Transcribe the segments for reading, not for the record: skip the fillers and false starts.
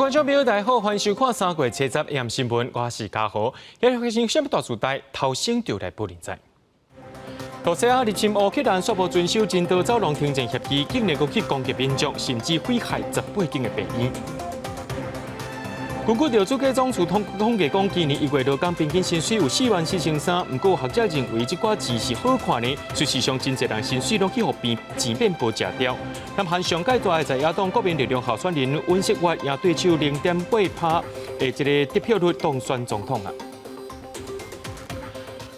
觀眾朋友，大家好，歡迎收看3月70 AM 新聞，我是嘉豪。今日發生啥物大事代，頭先就來報您知。羅西亞入侵烏克蘭，煞無遵守人道走廊停戰協議，竟然閣去攻擊民眾，甚至毀害18間的病院。根據著主計總處統計講，今年1月勞工平均薪水有44,300，毋過學者認為這寡字是好看呢，事實上真濟人薪水攏去予變錢變薄食掉。南韓上蓋大的在野黨國民力量候選人尹錫悅贏對手0.8趴的這個得票率當選總統啊。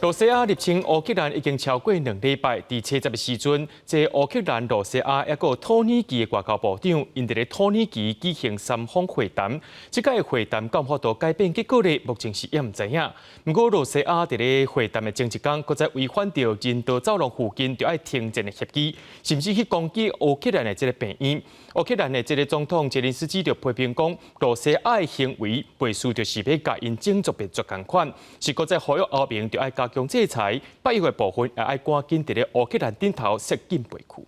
羅西亞入侵烏克蘭已經超過2禮拜，佇初十的時陣，這烏克蘭、羅西亞抑閣土耳其的外交部長，𪜶佇咧土耳其舉行三方會談。這擺會談敢有法度改變結果咧？目前是猶毋知影。毋過羅西亞佇咧會談的前一工，閣再違反著人道走廊附近著愛停戰的協議，甚至去攻擊烏克蘭的這个病院。烏克蘭的這个總統澤連斯基就批評講，羅西亞的行為袂輸就是欲共𪜶種族滅絕仝款，是閣再呼籲歐盟著愛加強制裁，北約的部分也愛趕緊佇咧烏克蘭頂頭設禁備區。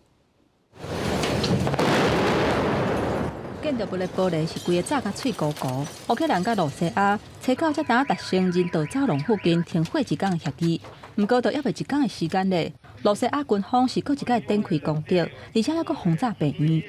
建築物的玻璃是規个炸甲碎糊糊。烏克蘭佮羅西亞初九才拄達成人道走廊附近停火一工的協議，毋過都猶未一工的時間咧，羅西亞軍方是閣一擺展開攻擊，而且猶閣轟炸病院。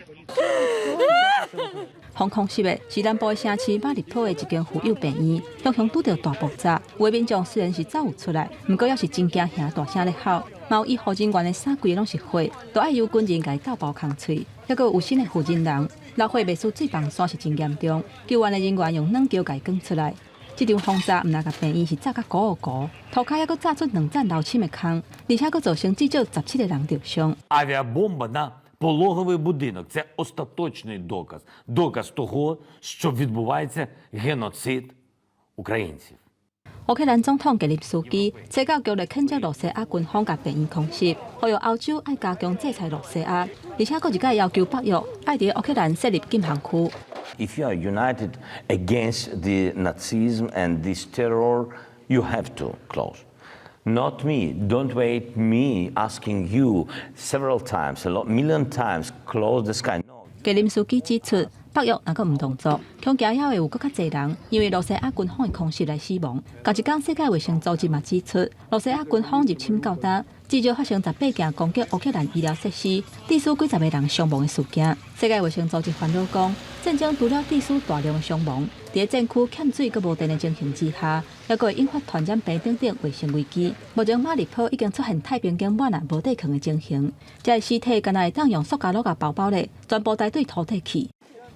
防空襲的是南部的城市馬利坡的一間婦幼病院，常常拄著大爆炸。有的民眾雖然是走有出來，毋過猶是真驚遐大聲咧吼。嘛有醫護人員的衫規個攏是血，都愛由軍人共伊鬥包空喙。猶閣有新的負責人，漏火袂輸水放線是真嚴重，救援的人員用軟橋共伊捲出來。這場轟炸毋但共病院是炸甲糊糊，塗跤猶閣炸出兩層樓深的空，而且閣造成至少17個人著傷。 Авіабомба на пологовий будинок — це остаточний доказ. Доказ того, що відбувається геноцид українців. 烏克蘭總統澤連斯基初九強烈譴責羅西亞軍方共病院空襲，呼籲歐洲愛加強制裁羅西亞，而且閣一擺要求北約愛佇烏克蘭設立禁航區。 If you are united against the Nazism and this terror, you have to close. Not me. Don't wait me asking you several times, a lot, million times, close the sky. No. 澤連斯基指出，北約若閣毋動作，恐驚猶會有閣較濟人因為羅西亞軍方的空襲來死亡。仝一工，世界衛生組織嘛指出，羅西亞軍方入侵到今，至少發生18件攻擊烏克蘭醫療設施，致使幾十个人傷亡的事件。世界衛生組織煩惱講，戰爭除了致使大量的傷亡，佇戰區欠水閣無電的情形之下，猶閣會引發傳染病等等衛生危機。目前馬利坡已經出現太平間滿啊無地囥的情形，這个屍體敢若會當用塑膠橐共包包咧，全部來對塗底去。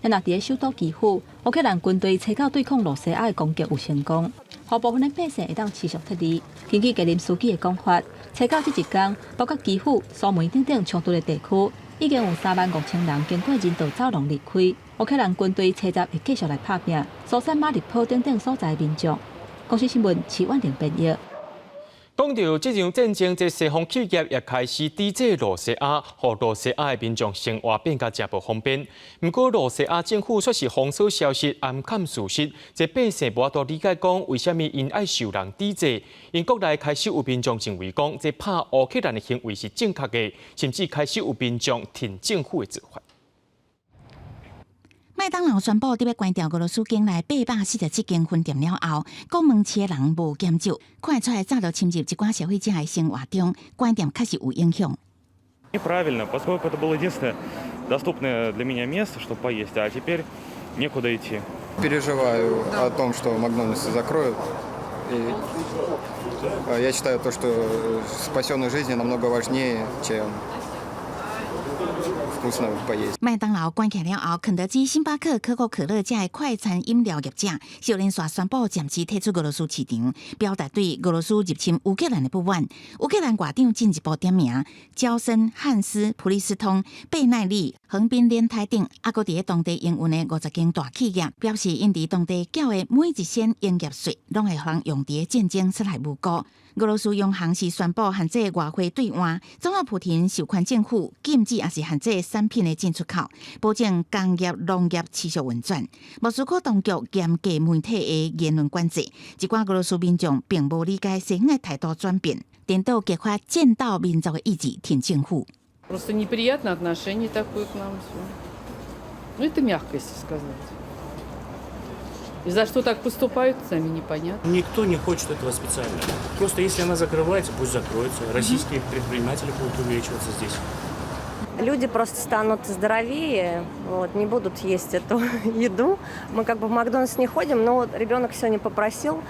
若佇咧首都基輔，烏克蘭軍隊初九對抗羅西亞的攻擊有成功，予部分的百姓會當持續撤離。根據澤連斯基的講法，初九這一工，包括基輔、蘇梅等等衝突的地區，已經有3萬5千人經過人道走廊離開。烏克蘭軍隊初十會繼續來拍拚，疏散馬利坡等等所在的民眾。公視新聞，徐婉玲編譯。講到這場戰爭，這西方企業也開始抵制羅西亞，予羅西亞的民眾生活變甲誠無方便。毋過羅西亞政府卻是封鎖消息，掩蓋事實，這百姓無法度理解講為啥物𪜶愛受人抵制。𪜶國內開始有民眾認為講，這拍烏克蘭的行為是正確的，甚至開始有民眾挺政府的做法。麥當勞宣布佇欲關掉俄羅斯境內847間分店了後，各門市的人無減少，看會出來早就侵入一寡消費者的生活中，關店確實有影響。 Неправильно, поскольку это было единственное доступное для меня место, чтобы поесть, а теперь некуда идти. Переживаю о том, что Макдональдсы закроют. И я считаю то, что спасенные жизни намного важнее, чем вкусно поесть. 麥當勞關起了後，肯德基、星巴克、可口可樂這的快餐飲料業者，小連續宣布暫時退出俄羅斯市場，表達對俄羅斯入侵烏克蘭的不滿。烏克蘭外長進一步點名，嬌生、漢斯、普利司通、倍耐力、橫濱聯泰等，猶閣佇咧當地營運的50間大企業，表示𪜶佇當地繳的每一仙營業稅，攏會予人用佇咧戰爭殺害無辜。俄羅斯央行是宣布限制外匯兌換，總統普廷授權政府禁止抑是限制產品的進出口，保證工業、農業持續運轉。莫斯科當局嚴格媒體的言論管制，一寡俄羅斯民眾並無理解西方的態度轉變，顛倒激發戰鬥民族的意志，挺政府。 Просто неприятное отношение такое к нам все. Ну, это мягко, если сказать. И за что так поступают, сами непонятно. Никто не хочет этого специально. Просто если она закрывается, пусть закроется. Российские предприниматели будут увеличиваться здесь. Люди просто станут здоровее, вот, не будут есть эту еду. Мы как бы в Макдональдс не ходим, но вот ребенок сегодня попросил.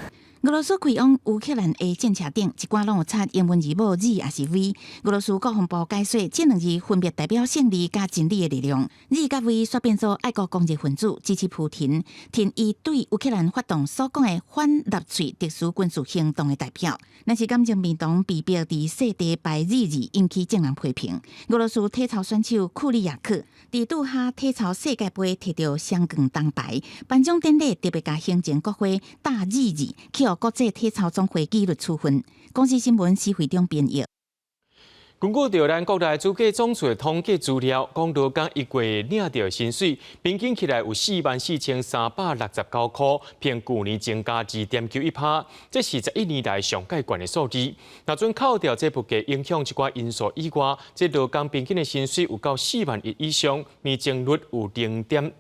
俄羅斯開往烏克蘭的戰車頂，一寡攏有插英文字母 Z 抑是 V。俄羅斯國防部解說，這兩字分別代表勝利佮真理的力量。Z 佮 V 煞變做愛國狂熱分子支持普廷，挺伊對烏克蘭發動所講的反納粹特殊軍事行動的代表。若是感情病童被逼佇細地排 Z 字，引起眾人批評。俄羅斯體操選手庫里亞克佇杜哈體操世界盃提著雙冠銅牌，頒獎典禮特別共行前國徽打 Z 字，去予國際體操總會紀律處分。公視新聞施惠中編譯。根據著咱國內主計總處的統計資料，講勞工一月領著薪水，平均起來有44,369箍，比舊年增加2.91%，這是11年來上蓋懸的數字。若準扣掉這物價影響一寡因素以外，這勞工平均的薪水有到4萬1以上，年增率有0.06%，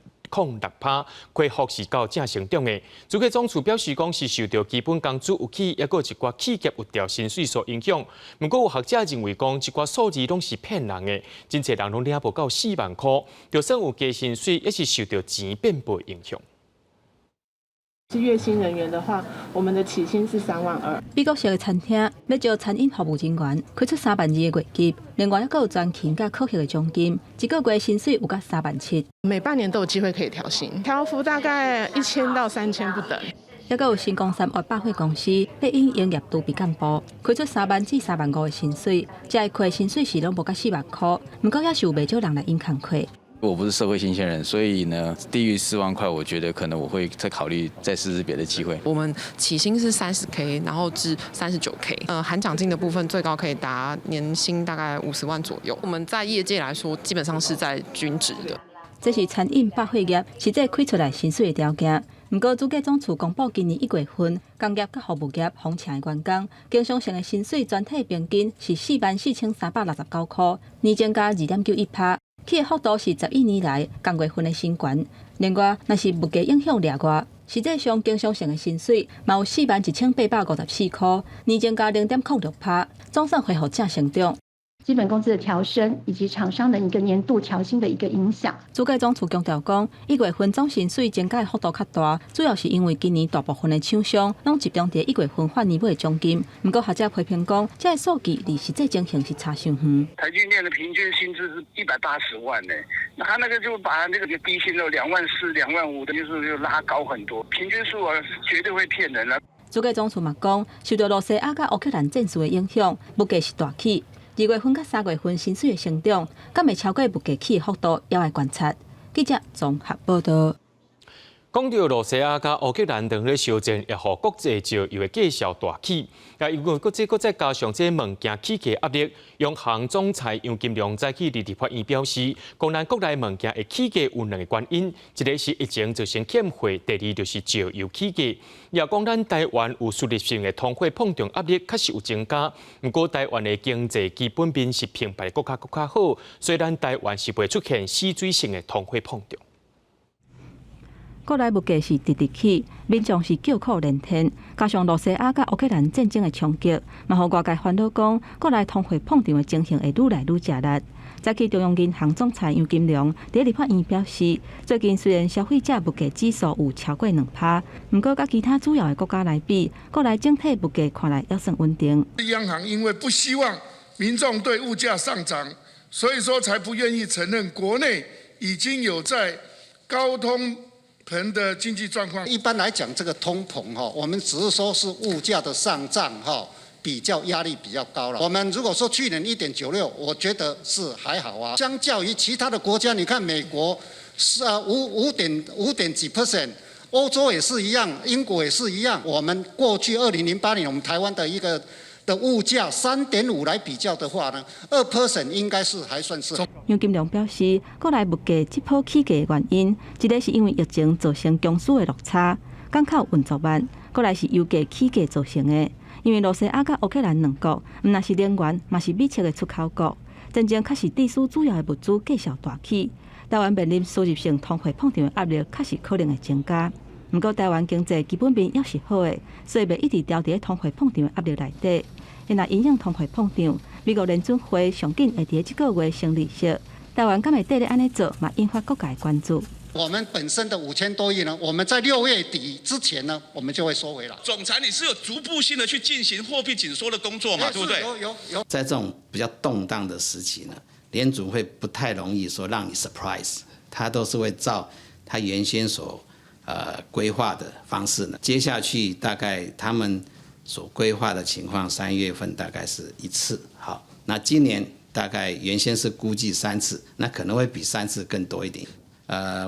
恢復是較正成長的。主計總處表示講是受著基本工資有起，抑閣一寡企業有調薪水所影響。毋過有學者認為講，這寡數字攏是騙人的，真濟人攏領無夠4萬箍，就算有加薪水，也是受著錢變薄影響。是月薪人員的話，我們的起薪是3萬2。美國式的餐廳欲招餐飲服務人員，開出3萬2的月給，另外抑閣有專勤佮考核的獎金，一個月薪水有到3萬7。每半年都有機會可以調薪，調幅大概1000到3000不等。抑閣有新光三越百貨公司欲引營業儲備幹部，開出3萬至3萬5的薪水，這個開薪水是攏無到4萬箍，毋過也是有袂少人來應工課。我不是社會新鮮人，所以呢，低於4萬塊，我覺得可能我會再考慮再試試別的機會。我們起薪是30K，然後至39K，含獎金的部分最高可以達年薪大概50萬左右。我們在業界來說，基本上是在均值的。這是餐飲百貨業實際開出來薪水的條件。毋過，主計總處公布今年一月份工業佮服務業訪請的員工，經常性的薪水全體平均是44,369箍，年增加2.91%。起的幅度是11年來仝月份的新懸。另外，若是物價影響例外，實際上經常性的薪水嘛有41,854箍，年增加0.06%，總算恢復正成長。基本工資的調升以及廠商的一個年度調薪的一個影響。主計總處強調講，一月份總薪水增加的幅度較大，主要是因為今年大部分的廠商攏集中佇一月份發年尾的獎金。毋過學者批評講，這个數據離實際情形是差傷遠。台積電的平均薪資是180萬呢，那他那個就把那個低薪的2萬4、2萬5的，就是就拉高很多，平均數啊絕對會騙人啦。主計總處嘛講，受著羅西亞佮烏克蘭戰事的影響，物價是大起。2月份佮3月份薪水的成長，敢會超過物價起的幅度，猶愛觀察。記者綜合報道。講著羅西亞佮烏克蘭當咧相戰，也予國際石油的價數大起。也因為國際閣再加上這物件起價壓力，央行總裁楊金龍早起佇立法院表示，講咱國內物件會起價有兩個原因，一個是疫情造成欠貨，第二就是石油起價。也講咱台灣有輸入性的通貨膨脹壓力，確實有增加。毋過台灣的經濟基本面是比別國家閣較好，所以咱台灣是袂出現死水性的通貨膨脹。國內物價是直直起，民眾是叫苦連天，加上羅西亞佮烏克蘭戰爭的衝擊，嘛予外界煩惱講，國內通貨膨脹的情形會愈來愈食力。早起中央銀行總裁楊金龍佇立法院表示，最近雖然消費者物價指數有超過2%，毋過佮其他主要的國家來比，國內整體物價看來猶算穩定。央行因為不希望民眾對物價上漲，所以說才不願意承認國內已經有在高通膨的經濟狀況。一般來講，這個通膨哈，我們只是說是物價的上漲哈，比較壓力比較高了。我們如果說去年1.96，我覺得是還好啊。相較於其他的國家，你看美國是啊五點五點幾 percent，歐洲也是一樣，英國也是一樣。我們過去2008年我們台灣的一個的物價3.5來比較的話呢，2% 應該是還算是。楊金龍表示，國內物價這波起價的原因，一個是因為疫情造成供需的落差，港口運作慢；閣來是油價起價造成的。因為羅西亞佮烏克蘭兩國，毋但是能源，嘛是密切的出口國，戰爭確實致使主要的物資價數大起，台灣面臨輸入性通貨膨脹的壓力，確實可能會增加。毋過台灣經濟基本面猶是好的，所以袂一直牢佇通貨膨脹的壓力內底。若因應通貨膨脹，美國聯準會上緊會佇這個月升利息，台灣敢會綴咧按呢做，嘛引發各界關注。我們本身的5000多億呢，我們在6月底之前呢，我們就會收回來。總裁，你是有逐步性的去進行貨幣緊縮的工作嘛？對不對？有有有。在這種比較動盪的時期呢，聯準會不太容易說讓你 surprise，他都是會照他原先所規劃的方式呢。接下去大概他們所規劃的情況，3月份大概是一次，好，那今年大概原先是估計三次，那可能會比三次更多一點。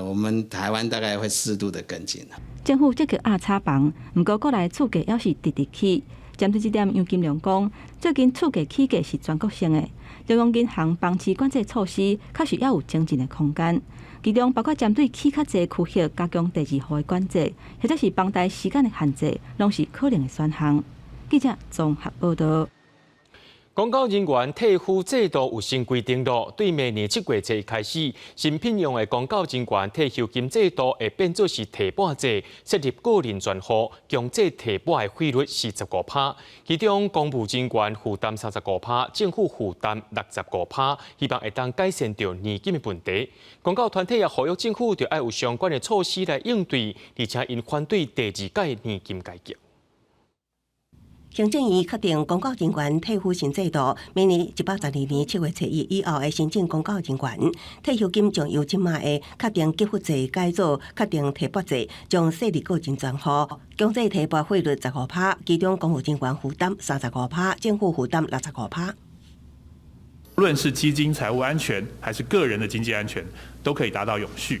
我們台灣大概會適度的跟進。政府積極壓炒房，毋過國內厝價猶是直直起。針對這點，楊金龍講，最近厝價起價是全國性的，中央銀行房市管制措施確實猶有精進的空間。其中包括針對起較濟區域加強第二戶的管制，或者是房貸時間的限制，攏是可能的選項。記者綜合報道。公教人員退撫制度有新規定囉，對明年7月初一開始，新聘用的公教人員退休金制度會變做是提撥制，設立個人專戶，強制提撥的費率是15%，其中公務人員負擔35%，政府負擔65%，希望會當改善著年金的問題。公教團體也呼籲政府著愛有相關的措施來應對，而且𪜶反對第二屆年金改革。行政院確定公教人員退撫新制度，明年112年7月初一以後的申請公教人員退休金將由這馬的確定給付制改做確定提撥制，將設立個人專戶，強制提撥費率十五趴，其中公務人員負擔三十五趴，政府負擔六十五趴。無論是基金財務安全，還是個人的經濟安全，都可以達到永續。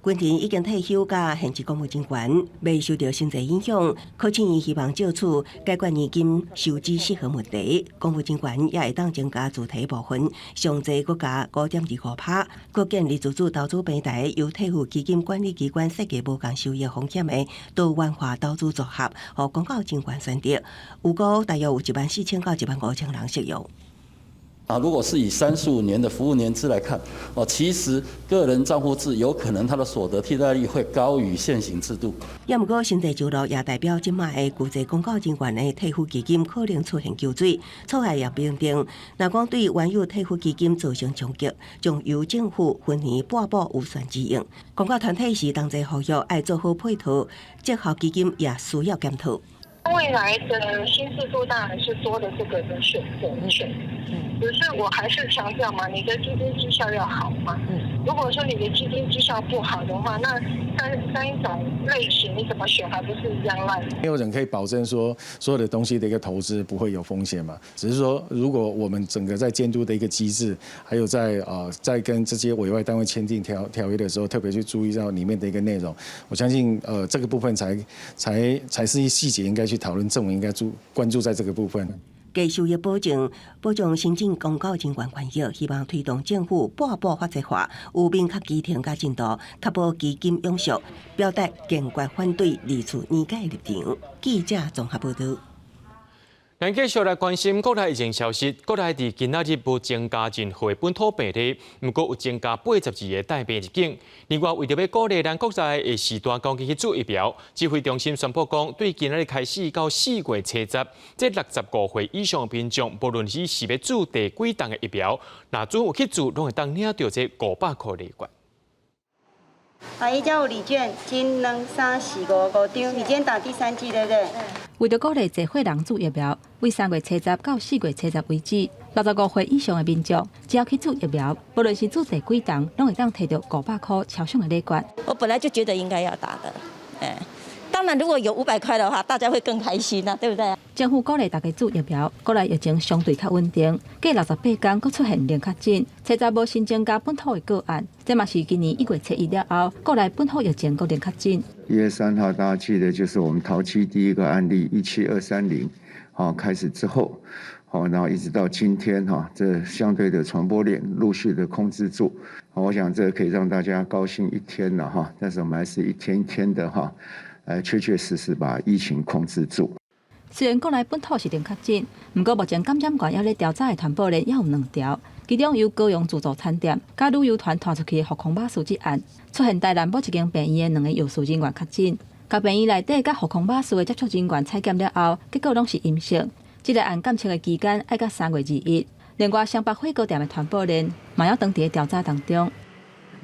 軍人已經退休佮現職公務人員袂受著新制影響，柯建銘希望藉此解決年金收支失衡問題。公務人員也會當增加自提部分，上濟閣加5.25%。閣建議自主投資平台由退撫基金管理機關設計無仝收益風險的多元化投資組合，予公教人員選擇。預估大約有14,000到15,000人適用。啊，如果是以35年的服務年資來看，哦，其實個人帳戶制有可能它的所得替代率會高於現行制度。也毋過，新制上路也代表這馬的舊制公教人員的退撫基金可能出現糾水。草案也明定，若講對原有退撫基金造成衝擊，將由政府分年撥補預算支應。公教團體是同齊呼籲愛做好配套，績效基金也需要檢討。未來的新制度當然是多了這個的選擇權，只是我還是強調嘛，你的基金績效要好嘛。如果說你的基金績效不好的話，那三種類型你怎麼選，還不是一樣爛？沒有人可以保證說所有的東西的一個投資不會有風險嘛。只是說，如果我們整個在監督的一個機制，還有在跟這些委外單位簽訂條約的時候，特別去注意到裡面的一個內容，我相信這個部分才是一細節應該去討論，政府應該關注在這個部分。低收益保證保障申請公教人員權益，希望推動政府撥補法制化，有明確期程佮進度，確保基金永續，表達堅決反對二次年改立場。記者綜合報道。咱繼續來關心國內疫情消息。國內佇今仔日無增加任何本土病例，毋過有增加82個帶病入境。另外，為著欲鼓勵咱國內的序大趕緊去注疫苗，指揮中心宣布講，對今仔日開始到4月初十，這65歲以上的民眾，無論你是欲注第幾針的疫苗，若準有去注，攏會當領著這500箍禮券。啊，伊遮有禮券，一、兩、三、四、五，五張，已經打第三劑，對不對？為著鼓勵濟歲人注疫苗，為3月初十到4月初十為止，65歲以上的民眾，只要去注疫苗，無論是注第幾針，攏會當提著500箍超商的禮券。我本來就覺得應該要打的，哎，當然如果有500塊的話，大家會更開心啦，對不對？政府鼓勵大家注疫苗，國內疫情相對較穩定，過68天閣出現零確診，初十無新增加本土的個案，這嘛是今年1月初一了後，國內本土疫情閣零確診。 1月3號，大家記得就是我們桃機第一個案例17230，好開始之後，好，然後一直到今天哈，這相對的傳播鏈陸續的控制住，我想這可以讓大家高興一天了哈，但是我們還是一天一天的哈，來確確實實把疫情控制住。雖然國內本土是零確診，毋過目前感染源猶咧調查的傳播鏈猶有兩條，其中由高雄自助餐店佮旅遊團拖出去的悟空馬司一案，出現台南某一間病院的兩个藥師人員確診。共病院內底佮護空馬術的接觸人員採檢了後，結果攏是陰性。這個案監測的期間愛到3月21。另外，雙北火鍋店的傳播鏈嘛猶當佇咧調查當中。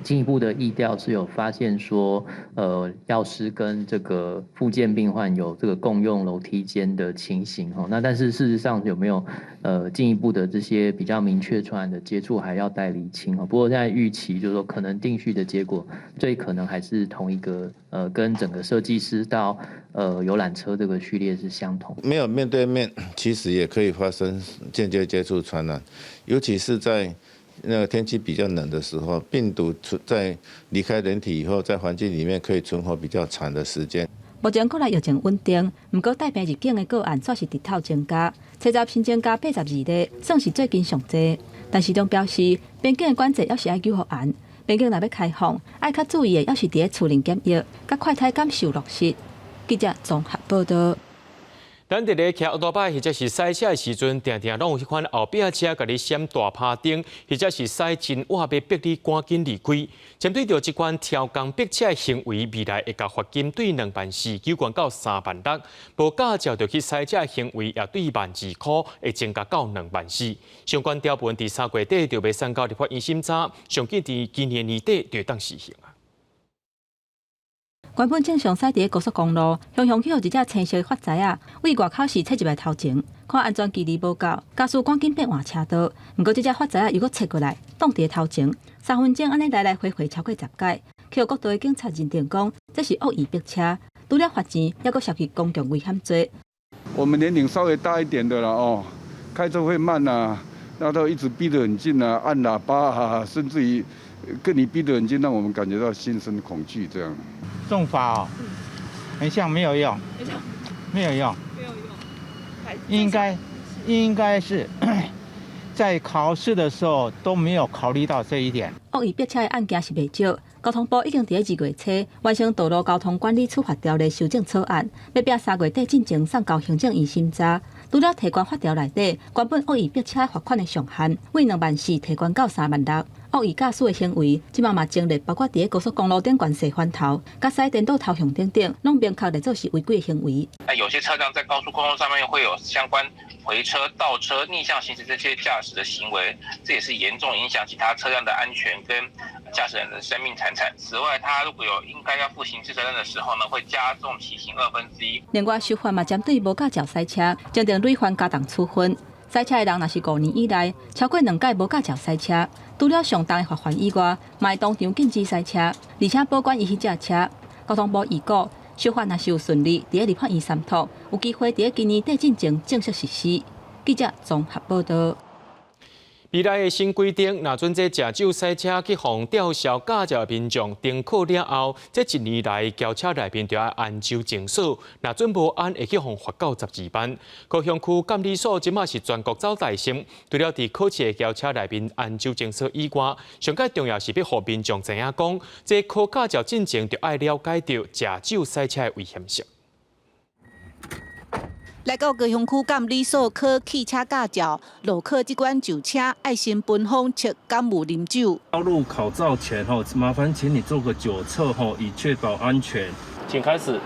進一步的疫調是有發現說，藥師跟這個復健病患有這個共用樓梯間的情形，吼，那但是事實上有沒有，進一步的這些比較明確傳染的接觸，還要待釐清。不過現在預期就是說，可能定序的結果最可能還是同一個，跟整個設計師到，遊覽車這個序列是相同。沒有面對面，其實也可以發生間接接觸傳染，尤其是在那個天氣比較冷的時候，病毒在離開人體以後，在環境裡面可以存活比較長的時間。目前國內疫情穩定，毋過帶病入境的個案煞是直透增加，初十新增加82例，算是最近上濟。但市長表示，邊境的管制猶是愛予嚴，邊境若欲開放，愛較注意的，猶是佇咧厝內檢疫，佮快篩檢受落實。記者綜合報道。咱佇咧騎歐多擺或者是駛車的時陣，定定攏有彼款後壁車共你閃大拍燈，或者是駛真倚欲逼你趕緊離開。針對著這款超工逼車的行為，未來會共罰金對2萬4加懸到3萬6。無駕照就去駛車的行為，也對12,000塊會增加到2萬4。相關條文佇3月底就欲送到立法院審查，上緊佇今年年底就會當施行。原本正常駛佇咧高速公路，雄雄去予一隻青色的發財仔，對外口時切入來頭前，看安全距離無夠，駕駛趕緊變換車道。毋過這隻發財仔又閣切過來，擋佇咧頭前，3分鐘按呢來來回回超過10擺，去予國道的警察認定講，這是惡意逼車，除了罰錢，猶閣涉及公共危險罪。我們年齡稍微大一點的啦，哦，開車會慢啊，那都一直逼得很近啊，按喇叭啊，甚至於跟你逼得很近，讓我們感覺到心生恐懼這樣。重罰哦，很像沒有用，沒有用，沒有用，應該是在考試的時候都沒有考慮到這一點。惡意逼車的案件是袂少，交通部已經佇咧2月初完成道路交通管理處罰條例修正草案，欲佇3月底進前送交行政院審查。除了提懸法條內底，原本惡意逼車罰款的上限，對2萬4提懸到3萬6。惡意駕駛的行為，這馬嘛增列，包括佇咧高速公路頂懸踅翻頭、佮駛顛倒頭向等等，攏明確列做是違規的行為。那有些車輛在高速公路上面會有相關回車、倒車、逆向行駛這些駕駛的行為，這也是嚴重影響其他車輛的安全跟駕駛人的生命財產。此外，他如果有應該要負刑事責任的時候呢，會加重其刑1/2。另外，修法嘛針對無駕照駛車，增訂累犯加重處分。駛車的人若是5年以內超過兩擺無駕照駛車，除了上重的罰鍰以外，嘛會當場禁止駛車，而且保管伊彼隻車。交通部預估，修法若是有順利，佇咧立法院三讀，有機會佇咧今年底進前正式實施。記者綜合報道。未來的新規定，若准這食酒駛車去予吊銷駕照的民眾，停考了後，這一年內轎車內面就愛安酒精鎖，若准無按，會去予罰到12萬。高雄區監理所這馬是全國走大先，除了佇考試的轎車內面安酒精鎖以外，上蓋重要是欲予民眾知影講，這考駕照進前就愛了解著食酒駛車的危險性。來到高雄區監理所考汽車駕照，路考這關上車，愛先分封測敢有啉酒。要入考照前吼，麻煩請你做個酒測吼，以確保安全。請開始。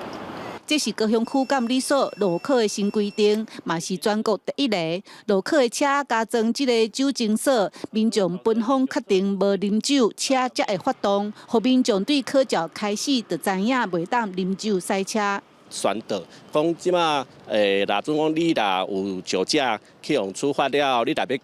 這是高雄區監理所路考的新規定，嘛是全國第一个。路考的車加裝這个酒精鎖，民眾分封確定無啉酒，車才會發動，予民眾對考照開始就知影袂當啉酒駛車。宣導講這馬若準講你若有酒駕去予處罰了後，你若欲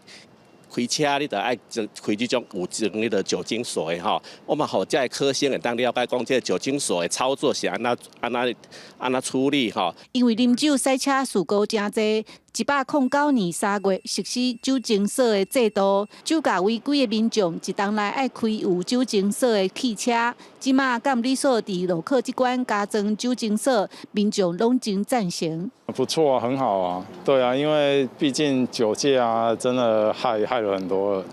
開車，你就愛裝開這種有裝彼个酒精鎖的吼。我嘛予這个考生會當了解講，這个酒精鎖的操作是按怎按怎按怎處理吼。因為啉酒駛車事故誠濟，109年3月實施酒精鎖的制度，酒駕違規的民眾一冬內愛開有酒精鎖的汽車。這馬監理所佇路考這關加裝酒精鎖，民眾攏真贊成。不錯啊，很好啊，對啊，因為畢竟酒駕啊，真的害了很多人。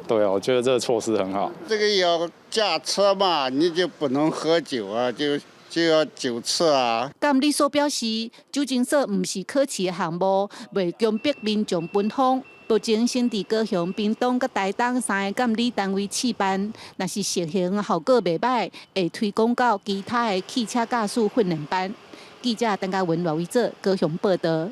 對啊，我覺得這個措施很好。這個要駕車嘛，你就不能喝酒啊，就。就要酒測啊。監理所表示，酒精鎖毋是考試的項目，袂強迫民眾分享。目前先佇高雄、屏東佮台東三个監理單位試辦，若是實行效果袂䆀，會推廣到其他的汽車駕駛訓練班。記者陳嘉文、羅維哲高雄報導。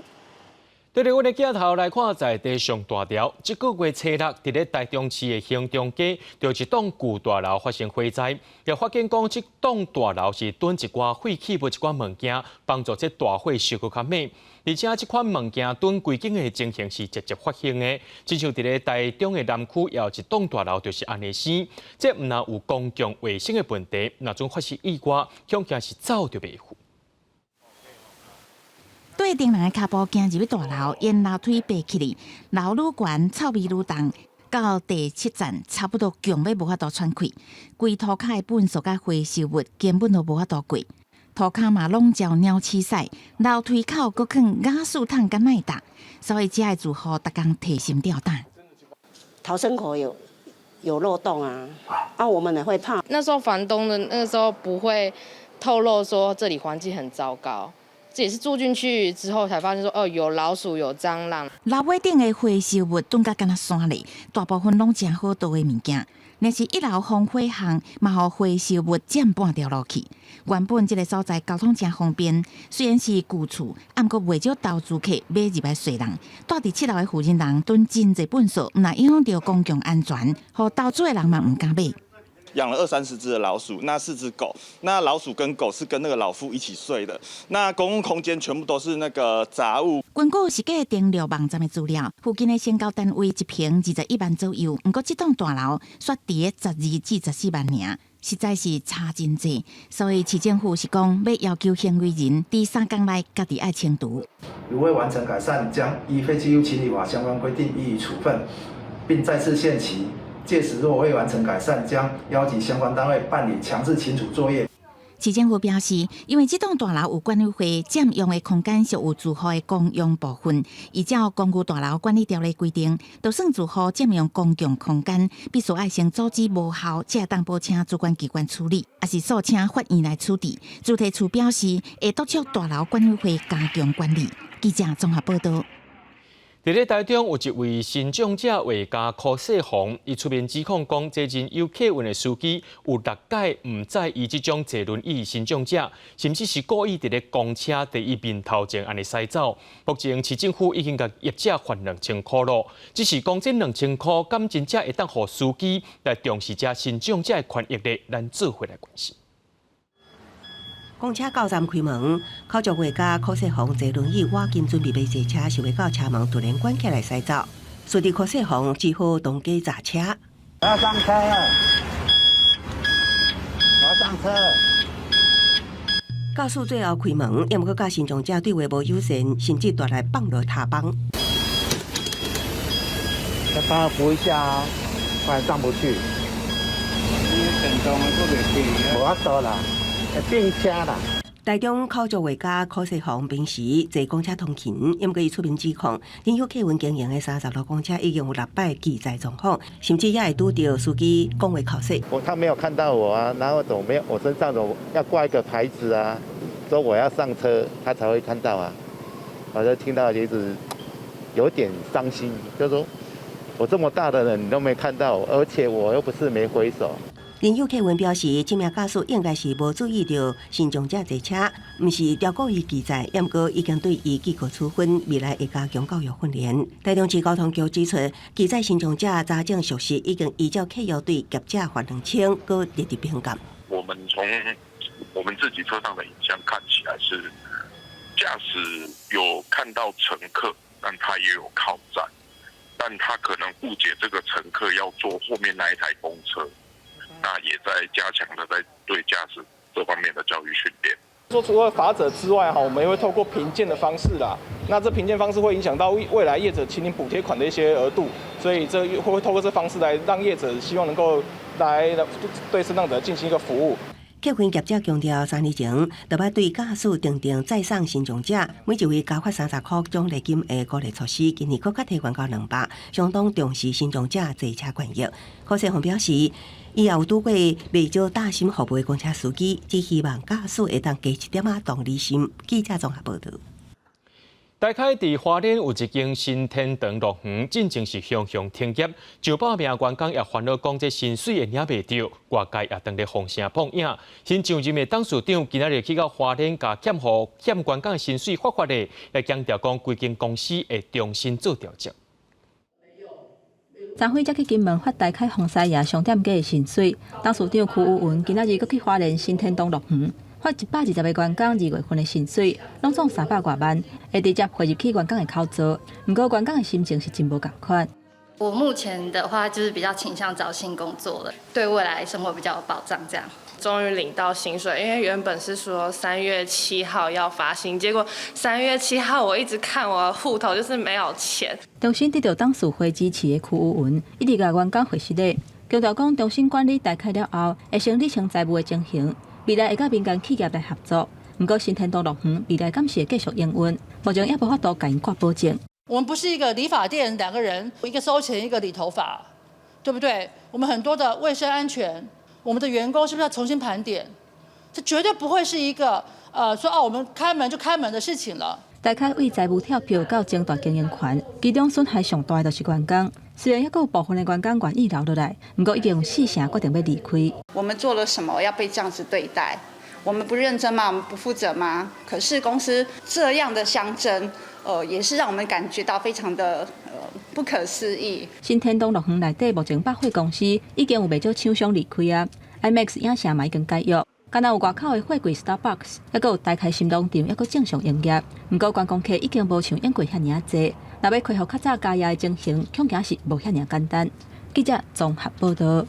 對佇阮的鏡頭來看，在地上大條，這個月初六，佇咧台中市的興中街，就一棟舊大樓發生火災。又發現講，這棟大樓是囤一寡廢棄物、一寡物件，幫助這大火燒閣較猛。而且這款物件囤規間的情形是捷捷發生的，親像佇咧台中的南區，也有一棟大樓就是按呢生。這毋但有公共衛生的問題，若準發生意外，恐驚是走著袂赴。綴著人的跤步行入去大樓，沿樓梯爬起來，樓愈懸，臭味愈重，到第七層差不多強欲無法度喘氣，規塗跤的糞埽佮回收物根本都無法度過，塗跤嘛攏招鳥鼠屎，樓梯口閣囥瓦斯桶佮奶罩，所以遮的住戶逐工提心吊膽。逃生口有漏洞啊，啊，我們也會怕。那時候房東的那個時候不會透露說這裡環境很糟糕。這也是住進去之後才發現說，哦，有老鼠，有蟑螂。樓尾頂的回收物囤甲敢若山咧，大部分攏誠好倒的物件。若是一樓防火巷，嘛予回收物佔半條路去。原本這个所在交通誠方便，雖然是舊厝，毋過袂少投資客買入來稅人。住佇七樓的負責人囤真濟糞埽，毋但影響著公共安全，予投資的人嘛毋敢買。養了二三十隻的老鼠，那四隻狗，那老鼠跟狗是跟那個老婦一起睡的。那公共空間全部都是那個雜物。根據市價登錄網站的資料，附近的成交單位一坪21萬左右，毋過這棟大樓煞佇咧12至14萬爾，實在是差真濟。所以市政府是講欲要求行為人佇3工內家己愛清除。如未完成改善，將依廢棄物清理法相關規定予以處分，並再次限期。屆時若未完成改善，將邀集相關單位辦理強制清除作業。市政府表示，因為這棟大樓有管委會佔用的空間屬有住戶的公用部分，依照公寓大樓管理條例規定，就算住戶佔用公共空間，必須愛先阻止無效，才會當報請主管機關處理，抑是訴請法院來處置。主體處表示，會督促大樓管委會加強管理。記者綜合報導。佇咧台中有一位身障者畫家柯世宏，伊出面指控講，這人有客運的司機有六擺毋載伊這種坐輪椅身障者，甚至是故意佇咧公車佇伊面頭前按呢駛走。目前市政府已經共業者罰2000箍囉，只是講這2000箍敢真正會當予司機來重視這身障者的權益咧？咱做伙來關心。公車到站開門，口食畫家柯世宏坐輪椅倚近準備欲坐車，想袂到車門突然關起來駛走，所以柯世宏只好當街閘車。我要上車，我要上車。駕駛最後開門，猶毋過佮身障者對話無友善，甚至大力放落踏枋。要幫他扶一下啊，不然上不去。你電動的閣袂去，無法度啦。變車啦！台中口食畫家柯世宏平時坐公車通勤，毋過伊出面指控，仁友客運經營的30路公車已經有六擺拒載狀況，甚至也會拄著司機講話口舌。我他沒有看到我啊，然後怎麼沒有？我身上總要掛一個牌子啊，說我要上車，他才會看到啊。我就聽到其實有點傷心，就說我這麼大的人你都沒看到，而且我又不是沒揮手。仁友客運表示，這名駕駛應該是無注意著身障者坐車，毋是刁故意拒載，毋過已經對伊記過處分，未來會加強教育訓練。台中市交通局指出，拒載身障者查證屬實，已經依照契約對業者罰2000，閣列入評鑑。我們從我們自己車上的影像看起來是駕駛有看到乘客，但他也有靠站，但他可能誤解這個乘客要坐後面那一台公車。那也在加強的在對駕駛這方面的教育訓練。說除了罰則之外，哈，我們也會透過評鑑的方式啦。那這評鑑方式會影響到未來業者請領補貼款的一些額度，所以這會透過這方式來讓業者希望能夠來對身障者進行一個服務。客運業者強調，3年前就捌對駕駛訂定載送身障者每一位加發30箍獎勵金的鼓勵措施，今年閣較提懸到200，相當重視身障者坐車權益。柯世宏表示，伊也有拄過袂少貼心服務的公車司機，只希望駕駛會當加一點仔同理心。記者綜合報導。大概佇花蓮有一間新天堂樂園，進前是雄雄停業，上百名員工也煩惱講這薪水會領袂著，外界也當咧風聲碰影。新上任的董事長今仔日去到花蓮，共欠予欠員工的薪水發發咧，來強調講規間公司會重新做調整。昨昏才去金門發大開風獅爺商店街的薪水，董事長柯宇文今仔日閣去花蓮新天堂樂園。發120個員工2月份的薪水，攏總300外萬，會直接匯入去員工的口座。毋過員工的心情是真無仝款。我目前的話就是比較傾向找新工作了，對未來生活比較有保障。這樣。終於領到薪水，因為原本是說3月7號要發薪，結果3月7號我一直看我的戶頭就是沒有錢。重新得到董事會支持的柯宇文，一直共員工回實咧，強調講重新管理大開了後，會先理清財務的情形。未來會佮民間企業來合作，毋過新天堂樂園未來敢是會繼續營運，目前猶無法度共𪜶掛保證。我們不是一個理髮店，兩個人，一個收錢，一個理頭髮，對不對？我們很多的衛生安全，我們的員工是不是要重新盤點？這絕對不會是一個，說哦，我們開門就開門的事情了。大開為財務跳票到爭奪經營權，其中損害上大的就是員工。雖然猶閣有部分的員工願意留落來，毋過已經有四成決定欲離開。我們做了什麼要被這樣子對待？我們不認真嗎？我們不負責嗎？可是公司這樣的相爭，也是讓我們感覺到非常的不可思議。新天堂樂園內底目前百貨公司已經有袂少廠商離開啊，IMAX 影城嘛已經解約，敢若有外口的貨櫃 Starbucks，猶閣有大開新農場，猶閣正常營業。毋過觀光客已經無像往過遐爾仔濟，若欲恢復較早加業的情形，恐驚是無遐爾簡單。記者綜合報導。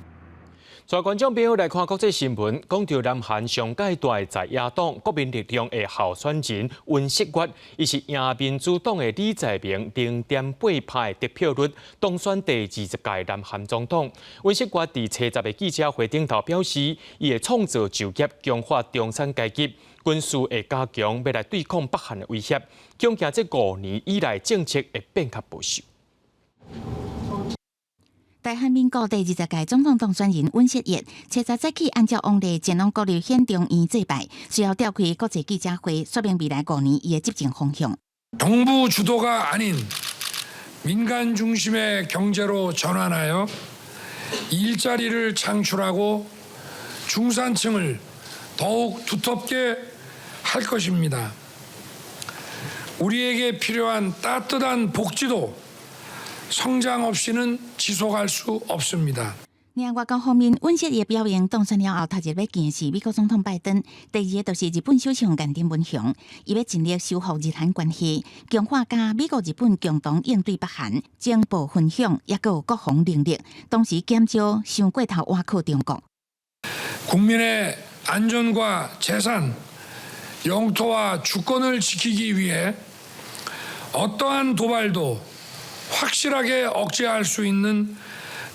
帶觀眾朋友來看國際新聞，講著南韓上蓋大的在野黨國民力量的候選人尹錫悅，伊是贏民主黨的李在明0.8趴的得票率當選第20屆南韓總統。尹錫悅佇初十的記者會頂頭表示，伊會創造就業，強化中產階級，軍事會加強，欲來對抗北韓的威脅。恐驚這5年以來政策會變較保守。大韓民國第20屆總統當選人尹錫悅，初十早起按照往例前往國立憲中院祭拜，隨後召開國際記者會，說明未來5年伊的執政方向。 정부 주도가 아닌 민간 중심의 경제로 전환하여 일자리를 창출하고 중산층을 더욱 두텁게 할 것입니다. 우리에게 필요한 따뜻한 복지도 성장 없이는 지속할 수 없습니다. 外交方面，尹錫悅表明當選了後，頭一個欲見的是美國總統拜登，第二個就是日本首相岸田文雄。伊欲盡力修復日韓關係，強化佮美國、日本共同應對北韓，情報分享，猶閣有國防能力，同時減少傷過頭倚靠中國。 국민의 안전과 재산, 영토와 주권을 지키기 위해 어떠한 도발도 확실하게 억제할 수 있는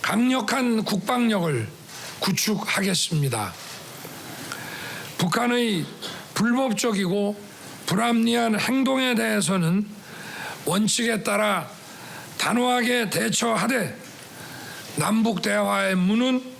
강력한 국방력을 구축하겠습니다. 북한의 불법적이고 불합리한 행동에 대해서는 원칙에 따라 단호하게 대처하되 남북 대화의 문은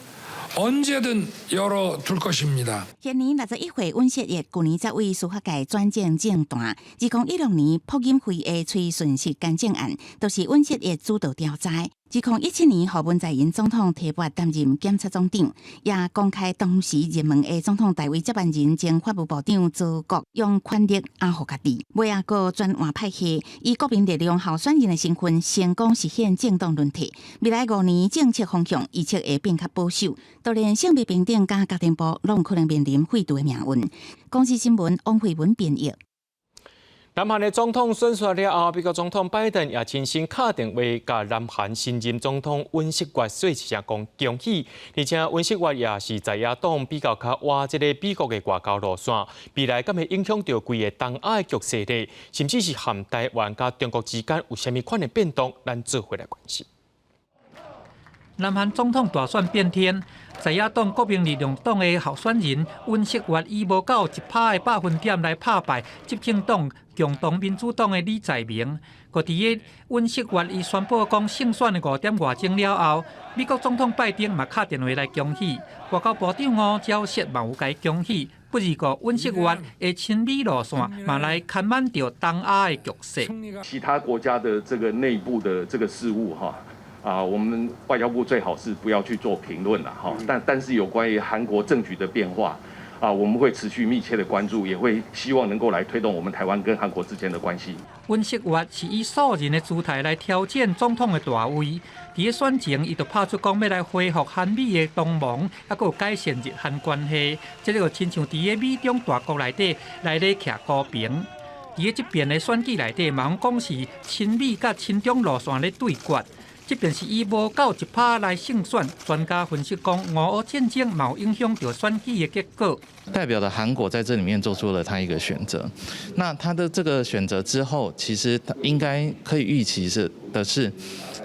언제든 열어둘 것입니다. 現年61歲尹錫悅，舊年才為司法界轉戰政壇。2016年朴槿惠的崔順實干政案，都是尹錫悅主導調查。2017年，予文在寅總統提拔擔任檢察總長，也公開當時熱門的總統大位接班人前法務部長曹國，用權力壓服家己。尾仔閣轉換派系，以國民力量候選人的身份成功實現政黨輪替。未來5年政策方向預測會變較保守，就連性別平等佮家庭部攏可能面臨廢除的命運。公視新聞王慧文編譯。南韓的總統選出了後，美國總統拜登也親身敲電話共南韓新任總統尹錫悅說一聲講恭喜，而且尹錫悅也是在野黨比較較倚這个美國的外交路線，未來敢會影響著規个東亞的局勢咧，甚至是和台灣佮中國之間有啥物款的變動，咱做伙來關心。南韓總統大選變天，在野黨國民力量黨的候選人尹錫悅以無夠1%的百分點來拍敗執政黨共同民主黨的李在明。閣佇個尹錫悅伊宣布講勝選的5點外鐘了後，美國總統拜登嘛敲電話來恭喜，外交部長吳釗燮嘛有共伊恭喜。不而過尹錫悅的親美路線嘛來牽挽著東亞的局勢。其他國家的這個內部的這個事務，哈。啊，我們外交部最好是不要去做評論了哈。但是有關於韓國政局的變化，啊，我們會持續密切的關注，也會希望能夠來推動我們台灣跟韓國之間的關係。尹錫悅是以素人的姿態來挑戰總統的大位，佇咧選前，伊就拍出講欲來恢復韓美的同盟，抑閣有改善日韓關係，這個就親像佇咧美中大國內底來咧徛高平。佇咧這邊的選舉內底，嘛攏講是親美佮親中路線咧對決。即便是以無夠1%來勝選，專家分析講，俄烏戰爭嘛有影響著選舉的結果。代表的韓國在這裡面做出了他一個選擇，那他的這個選擇之後，其實應該可以預期是的是，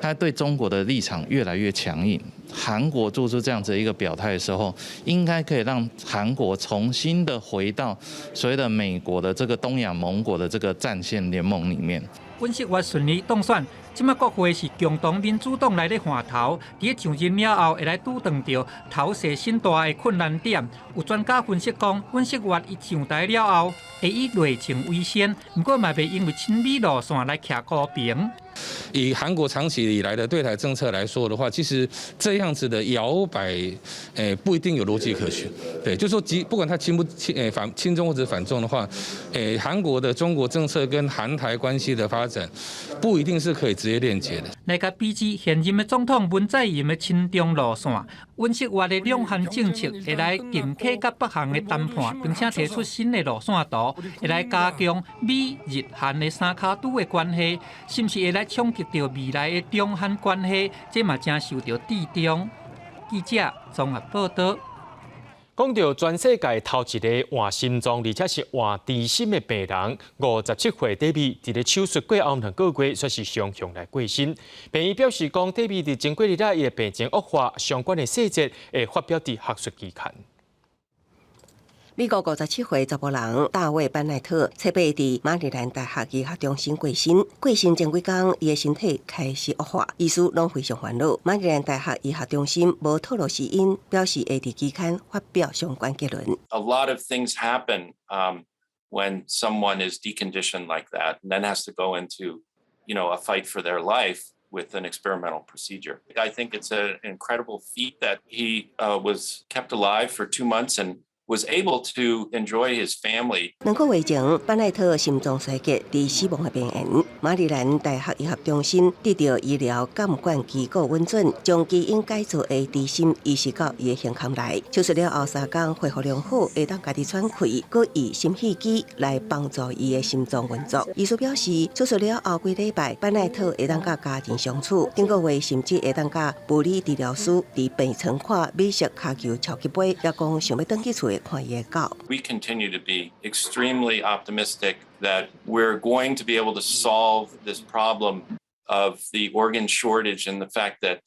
他對中國的立場越來越強硬。韓國做出這樣子一個表態的時候，應該可以讓韓國重新的回到所謂的美國的這個東亞盟國的這個戰線聯盟裡面。尹錫悅順利當選，這馬國會是共同民主黨來咧換頭，佇咧上任了後，會來拄著著頭勢新大的困難點。有專家分析講，尹錫悅伊上台了後，會以內政為先，毋過嘛袂因為親美路線來徛高平。以韓國長期以來的對台政策來說的話，其實這樣子的搖擺，不一定有邏輯可循。對，就是說，不管他親不親，反親中或者反中的話，韓國的中國政策跟韓台關係的發展，不一定是可以直接鏈接的。來共比之現任的總統文在寅的親中路線，尹錫悅的兩韓政策會來緊密佮北韓的談判，並且提出新的路線圖，會來加強美日韓的三跤拄的關係，是毋是會來衝擊著未來的中韓關係？這嘛誠受著注重。記者綜合報導。講著全世界頭一个換心臟，而且是換豬心的病人，57歲戴美，佇咧手術過後2個月，煞是雄雄來過身。病院表示講，戴美佇前幾日仔伊的病情惡化，相關的細節會發表佇學術期刊。美國57歲查埔人大衛班奈特，七八佇馬里蘭大學醫學中心過身。過身前幾工，伊的身體開始惡化，醫師攏非常煩惱。馬里蘭大學醫學中心無透露死因，表示會佇期刊發表相關結論。 A lot of things happen when someone is deconditioned like that, and then has to go into a fight for their life with an experimental procedure. I think it's an incredible feat that he was kept alive for 2 months and was able to enjoy his family. 2個月前，班奈特心臟衰竭，佇死亡的邊緣。馬里蘭大學醫學中心得著醫療監管機構允准，將基因改造的豬心移植到伊的胸腔內。手術了後3工恢復良好，會當家己喘氣，閣以心肺機來幫助伊的心臟運作。醫師表示，手術了後幾禮拜，班奈特會當佮家人相處，頂個月甚至會當佮物理治療師佇病床看美式跤球超級盃，也講想欲轉去厝看伊的狗。 We continue to be extremely optimistic that we're going to be able to solve this problem of the organ shortage and the fact that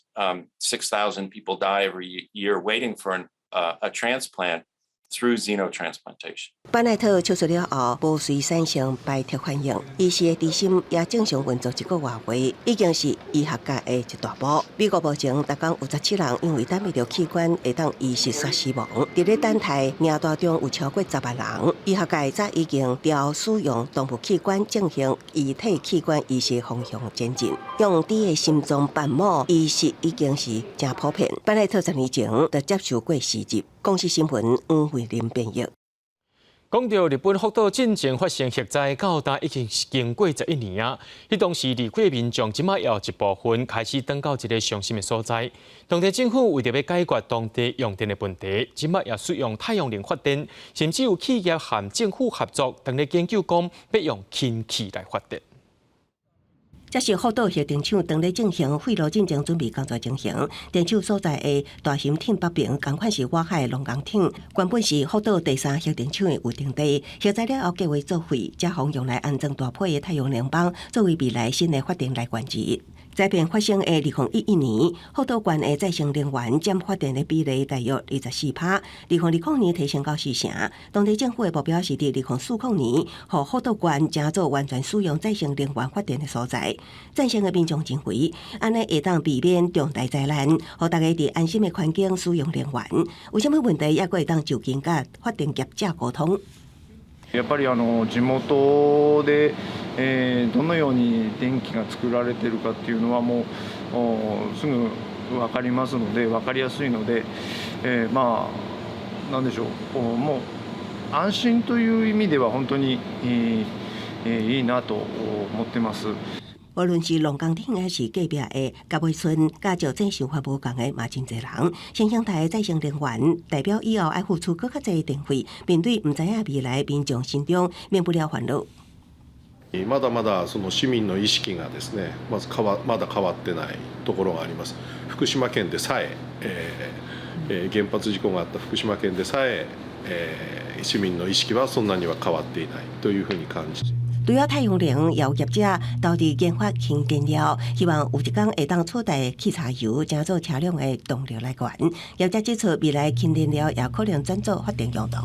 6,000 people die every year waiting for a transplant through xenotransplantation. 班奈特手術了後，無隨產生排斥反應，移植的豬心也正常運作一個外月，已經是醫學界的一大步。美國目前逐工有17人因為等袂著器官會當移植煞死亡，佇咧等待名單中有超過10萬人。醫學界早已經朝使用動物器官進行異體器官移植方向前進，用豬的心臟瓣膜移植已經是誠普遍。班奈特10年前就接受過移植。公視新聞黃慧玲編譯。講著日本福島進前發生核災，到今已經經過11年啊。彼當時離開的民眾，這馬有一部分開始轉到一个傷心的所在。當地政府為著欲解決當地用電的問題，這馬也使用太陽能發電，甚至有企業和政府合作，當咧研究講欲用氫氣來發電。這是福島核電廠當咧進行廢爐進前準備工作情形。電廠所在的大興町北爿，仝款是外海的龍工町，原本是福島第三核電廠的預定地。核災了後計劃作廢，才予用來安裝大批的太陽能板，作為未來新的發電來源之一。災變發生的2011年，福島縣的再生能源佔發電的比例大約24%，2020年提升到四成。當地政府的目標是佇2040年，予福島縣成做完全使用再生能源發電的所在。贊成的民眾認為，按呢會當避免重大災難，予大家佇安心的環境使用能源。有啥物問題，猶閣會當就近佮發電業者溝通。やっぱり地元でどのように電気が作られているかっていうのはもうすぐ分かりますので、分かりやすいので、まあなんでしょう、もう安心という意味では本当にいいなと思ってます。無論是龍崗頂抑是隔壁的甲尾村，佮石井想法無仝的嘛真濟人。新生代再生能源代表以後愛付出閣較濟電費，面對毋知影未來，民眾心中免不了煩惱。まだまだその市民の意識がですね、まず変わまだ変わってないところがあります。福島県でさえ、原発事故があった福島県でさえ、市民の意識はそんなには変わっていないというふうに感じ。除了太陽能，也有業者投資研發氫燃料，希望有一天會當取代汽柴油，成做車輛的動力來源。業者指出，未來氫燃料也可能轉做發電用途。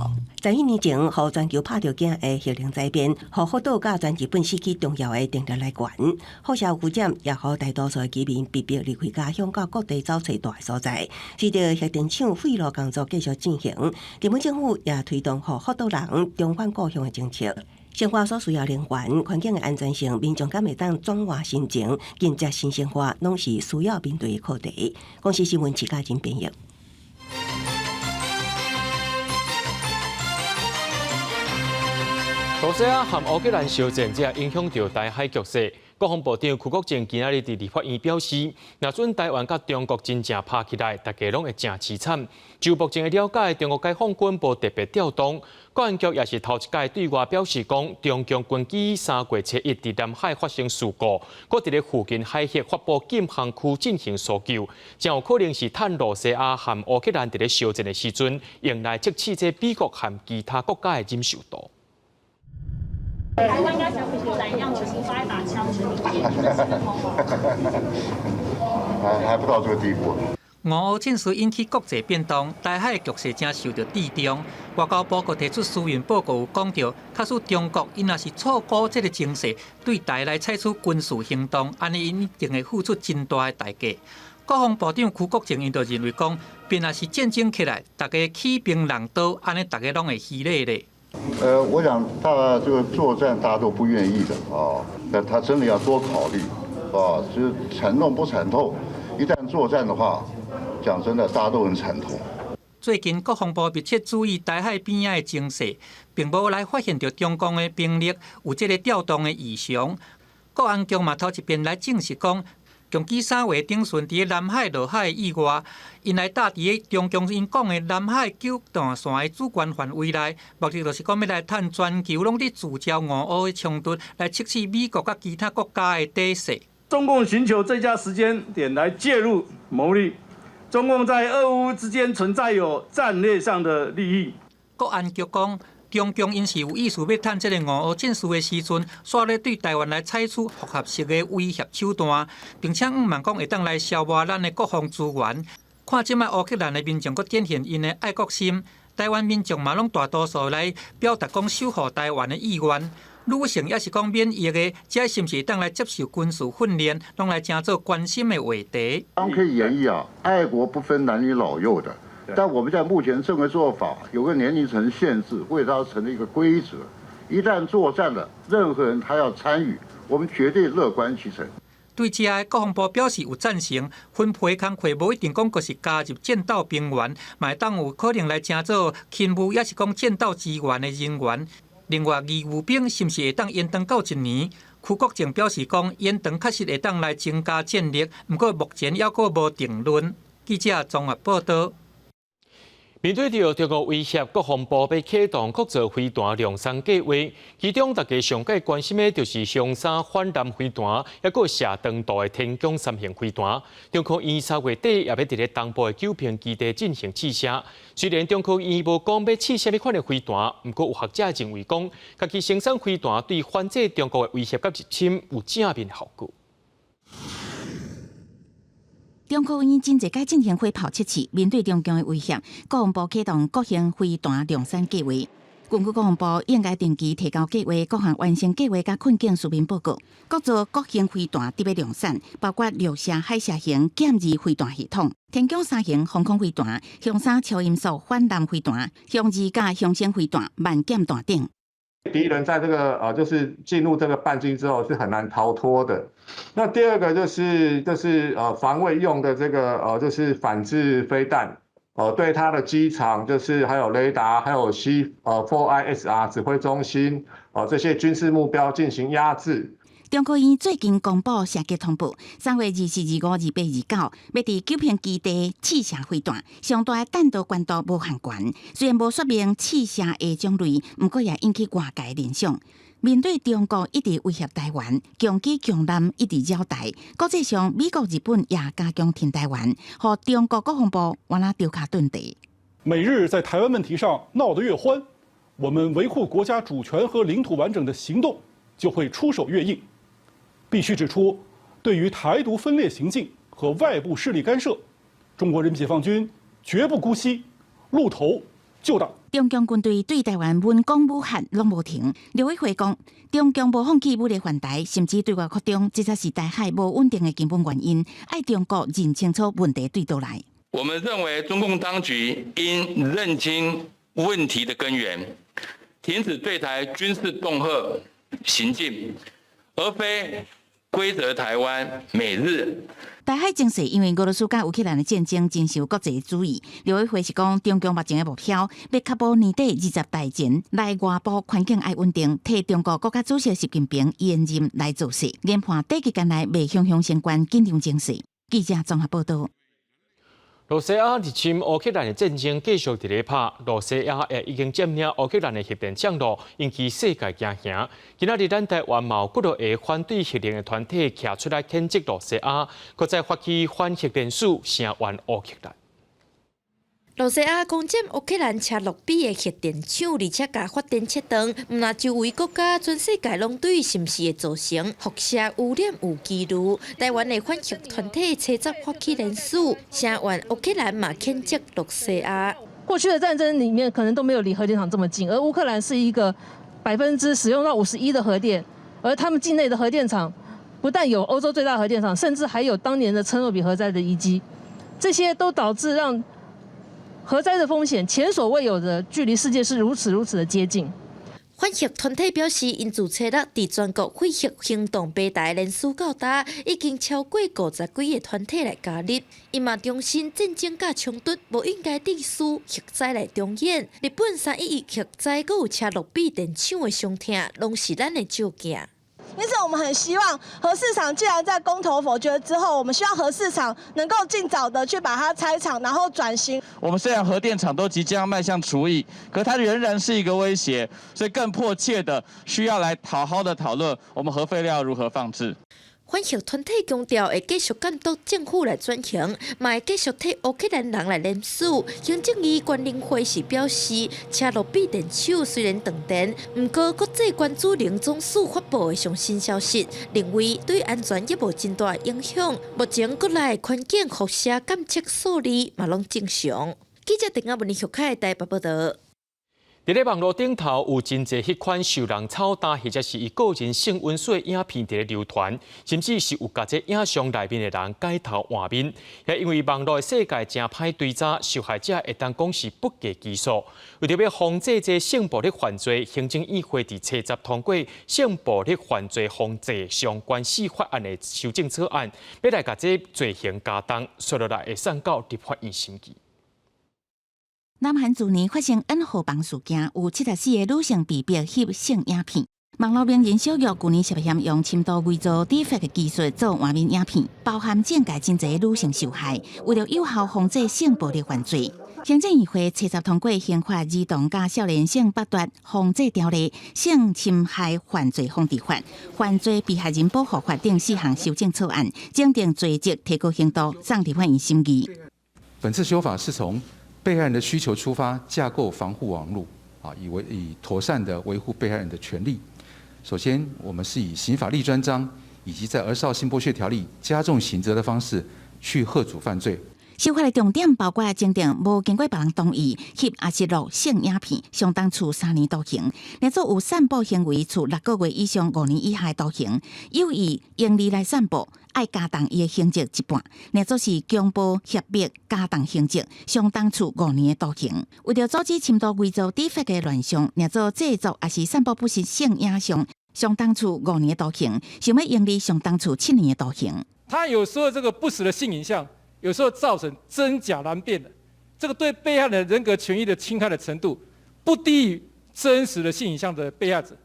11年前，予全球拍著驚的核能災變，予福島佮全日本失去重要的電力來源。放射污染也予大多數的居民被迫離開家鄉，到各地走揣蹛的所在。隨著核電廠廢爐工作繼續進行，日本政府也推動予福島人重返故鄉的政策。生活所需要能源、環境的安全性，民眾敢會當轉換心情，迎接新生活，攏是需要面對的課題。公視新聞徐嘉真編譯。羅西亞和烏克蘭相戰，這影響著台海局勢。國防部長邱國正今仔日佇立法院表示，若準台灣佮中國真正拍起來，大家攏會誠淒慘。就目前的了解，中國解放軍無特別調動。國安局也是頭一擺對外表示講，中共軍機3月7日佇南海發生事故，閣佇咧附近海域發布禁航區進行搜救，誠有可能是趁羅西亞和烏克蘭佇咧相戰的時陣，用來測試這美國和其他國家的忍受度。台灣應該像烏克蘭一樣，全部發一把槍去還不到這個地步。俄烏戰事引起國際變動，台海局勢誠受著注重。外交部閣提出書面報告，有講著，假使中國𪜶若是錯估這個情勢，對台來採取軍事行動，按呢𪜶一定會付出真大的代價。國防部長邱國正𪜶就認為講，便若是戰爭起來，大家起兵動刀，按呢大家攏會虛禮咧。我想他這個作戰大家都不願意的啊，但他真的要多考慮啊，就是慘痛不慘痛，一旦作戰的話，講真的，大家都很慘痛。最近國防部密切注意台海邊仔的情勢，並無來發現著中共的兵力有這個調動的異常。國安局嘛頭一遍來證實講，共計3月頂旬佇南海落海以外，𪜶來搭佇个中共𪜶講的南海九段線的主權範圍內，目的就是講欲來趁全球攏佇聚焦俄烏的衝突，來測試美國佮其他國家的底線。中共尋求最佳時間點來介入牟利。中共在俄烏之間存在有戰略上的利益。國安局講，中共𪜶是有意思欲趁這個俄烏戰事的時陣，煞咧對台灣來採取複合式的威脅手段，並且向望講會當來消磨咱的國防資源。看這擺烏克蘭的民眾閣展現𪜶的愛國心，台灣民眾嘛攏大多數來表達講守護台灣的意願。女性抑是講免役的，這是毋是會當來接受軍事訓練，攏來成做關心的話題。當可以研議啊，愛國不分男女老幼的，但我們在目前這個做法有個年齡層限制，會造成一個規則。一旦作戰了，任何人他要參與，我們絕對樂觀其成。對這个國防部表示有贊成，分配工課無一定講閣是加入戰鬥兵員，嘛會當有可能來成做勤務，抑是講戰鬥支援的人員。另外，義務兵是毋是會當延長到一年？邱國正表示講，延長確實會當來增加戰力，毋過目前猶閣無定論。記者綜合報導。面對著中國威脅，國防部欲啟動國造飛彈量產計畫，其中大家上蓋關心的就是雄三反艦飛彈，抑閣射長度的天弓三型飛彈。中科院3月底也欲佇咧東部的九坪基地進行試射。雖然中科院無講欲試啥物款的飛彈，毋過有學者認為講，家己生產飛彈對反制中國的威脅佮入侵有正面效果。中科院真濟擺進行火炮測試，面對中共的威脅，國防部啟動國興飛彈量產計劃。根據國防部應該定期提交計劃，各項完成計劃佮困境書面報告。閣做國興飛彈得欲量產，包括鑰匙海峽型劍二飛彈系統、天弓三型防空飛彈、雄三超音速反艦飛彈、雄二佮雄星飛彈、萬劍彈等。敵人在這個就是進入這個半徑之後是很難逃脫的。那第二個就是防衛用的這個就是反制飛彈，對它的機場就是還有雷達，還有 C 4ISR 指揮中心，這些軍事目標進行壓制。中科院最近公布射擊通報，3月24、25、28、29，欲佇九坪基地試射飛彈，上大的彈道高度無限懸。雖然無說明試射的種類，毋過也引起外界聯想。面對中國一直威脅台灣，強機強艦一直擾台，國際上美國、日本也加強挺台灣，予中國國防部猶若丟跤頓地。美日在台灣問題上鬧得越歡，我們維護國家主權和領土完整的行動就會出手越硬。必須指出，對於台獨分裂行徑和外部勢力干涉，中國人民解放軍絕不姑息，露頭就打。中共軍隊對台灣文攻武嚇攏無停。陸委會講，中共無放棄武力犯台，甚至對外擴張，這才是台海無穩定的根本原因。愛中國認清楚問題對佗來。我們認為中共當局應認清問題的根源，停止對台軍事恫嚇行徑，而非歸責台灣、美日。台海情勢因為俄羅斯佮烏克蘭的戰爭，真受國際注意。陸委會是講，中共目前的目標，欲確保年底二十大前內外部環境愛穩定，替中國國家主席習近平延任來造勢，研判短期間內袂雄雄升懸緊張情勢。記者綜合報道。羅西亞入侵烏克蘭的戰爭繼續佇咧拍，羅西亞也已經佔領烏克蘭的核電廠囉，引起世界驚嚇。今仔日咱台灣嘛有幾落个反對核能的團體徛出來譴責羅西亞，閣再發起反核聯署，聲援烏克蘭。羅西亞攻佔烏克蘭車諾比的核電廠，而且共發電切斷，毋但周圍國家，全世界攏對是毋是會造成輻射污染有疑慮。台灣的反核團體初十發起聯署，聲援烏克蘭嘛譴責羅西亞。過去的戰爭裡面，可能都沒有離核電廠這麼近，而烏克蘭是一個百分之使用到51的核電，而他們境內的核電廠不但有歐洲最大核電廠，甚至還有當年的車諾比核災的遺跡，這些都導致讓核災的風險前所未有的距離世界是如此如此的接近。反核團體表示，𪜶自初六佇全國廢核行動平台聯署到今，已經超過50幾個團體來加入。𪜶嘛重申戰爭佮衝突無應該致使核災來重演。日本3.11核災閣有車諾比電廠的傷痛，攏是咱的照鏡。因此，我們很希望核四廠既然在公投否決之後，我們希望核四廠能夠盡早的去把它拆廠，然後轉型。我們雖然核電廠都即將邁向除役，可它仍然是一個威脅，所以更迫切的需要來好好的討論我們核廢料如何放置。反核團體強調會繼續監督政府來轉型，嘛會繼續替烏克蘭人來聯署。行政院關聯會時表示，車諾比電廠雖然斷電，毋過國際原子能總署發布的上新消息，認為對安全猶無真大影響。目前國內環境輻射監測數字嘛攏正常。記者鄧阿文玉凱台北報道。佇咧網路頂頭有真濟彼款受人操打或者是伊個人性隱私的影片佇咧流傳，甚至是有共這影像內面的人改頭換面。也因為網路的世界誠歹追查，受害者會當講是不計其數。為著欲防止這性暴力犯罪，行政院會佇初十通過性暴力犯罪防治相關司法案的修正草案，欲來共這罪刑加重，紲落來會送到立法院審議。南韓去年發生恩荷房事件，有74個女性被迫翕性影片。網路名人小玉去年涉嫌用深度偽造 deepfake 的技術做換面影片，包含政界真濟女性受害。為著有效防止性暴力犯罪，行政院會初十通過刑法兒童佮少年性剝奪防制條例、性侵害犯罪防治法、犯罪被害人保護法等四項修正草案，增訂罪責提高刑度，送立法院審議。本次修法是從被害人的需求出發，架構防護網路，啊，以妥善的維護被害人的權利。首先，我們是以刑法立專章，以及在兒少性剝削條例加重刑責的方式，去嚇阻犯罪。修法的重點包括增訂無經過別人同意翕抑是錄性影片，相當處3年徒刑；若做有散布行為，處6個月以上5年以下徒刑；有意盈利來散布，愛加重伊的刑責一半；若做是強暴脅迫，加重刑責，相當處5年的徒刑。為著阻止深度偽造 deepfake 的亂象，若做製作抑是散布不實性影像，相當處五年的徒刑；想欲盈利，相當處7年的徒刑。他有時候這個不實的性影像，有時候造成真假難辨的，這個對被害人人格權益的侵害的程度，不低於真實的性影像的被害者。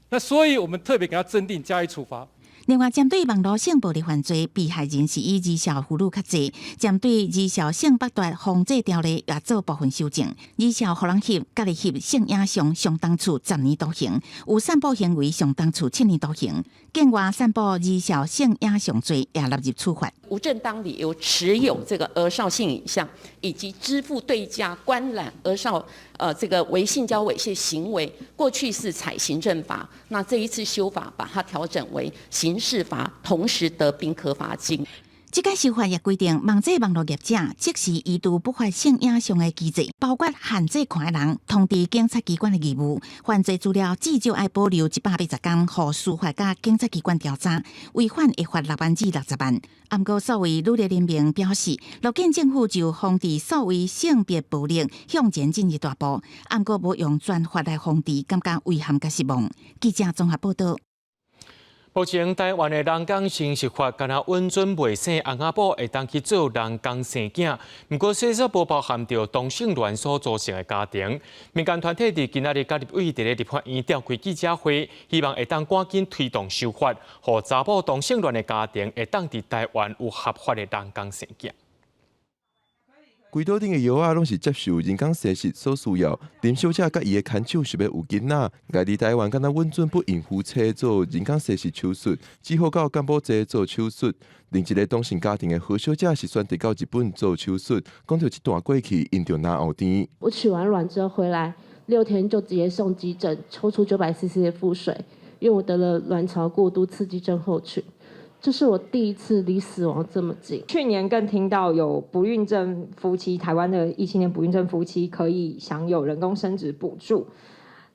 那所以我們特別給他增訂加以處罰。另外，針對網路性暴力犯罪，被害人是以兒少婦女較濟，針對兒少性剝奪防制條例也做部分修正。兒少予人翕、家己翕性影像，相當處10年徒刑；有散布行為，相當處7年徒刑。境外散布兒少性影像罪也納入處罰。無正當理由持有這個兒少性影像，以及支付對價觀覽兒少這個為性交猥褻行為，過去是採行政罰，那這一次修法把它調整為刑事罰，同時得併科罰金。這個修法也規定，網際網路業者即時移除不法性影像的機制，包括限制看的人通知警察機關的義務。犯罪資料至少愛保留180天，予司法佮警察機關調查，違反會罰6萬至60萬。毋過，數位女力聯盟表示，樂見政府就防治數位性別暴力向前進一大步，毋過無用專法來防治，感覺遺憾佮失望。記者綜合報道。目前台灣的人工生殖法，敢若允准未生翁仔某會當去做人工生囝，毋過細則無包含著同性戀所組成的家庭。民間團體佇今仔日佮立委佇咧立法院召開記者會，希望會當趕緊推動修法，予查某同性戀的家庭會當佇台灣有合法的人工生囝。規島頂的藥仔攏是接受人工生殖所需要。林小姐佮伊的牽手想欲有囡仔，𠊎佇台灣敢若允准不孕夫妻做人工生殖手術，只好到柬埔寨做手術。另一个同性家庭的何小姐是選擇到日本做手術，講著這段過去，𪜶著嚨喉甜。我取完卵之後回來6天就直接送急診，抽出900 cc 的腹水，因為我得了卵巢過度刺激症候群。這是我第一次離死亡這麼近。去年更聽到有不孕症夫妻，台灣的異性戀不孕症夫妻可以享有人工生殖補助。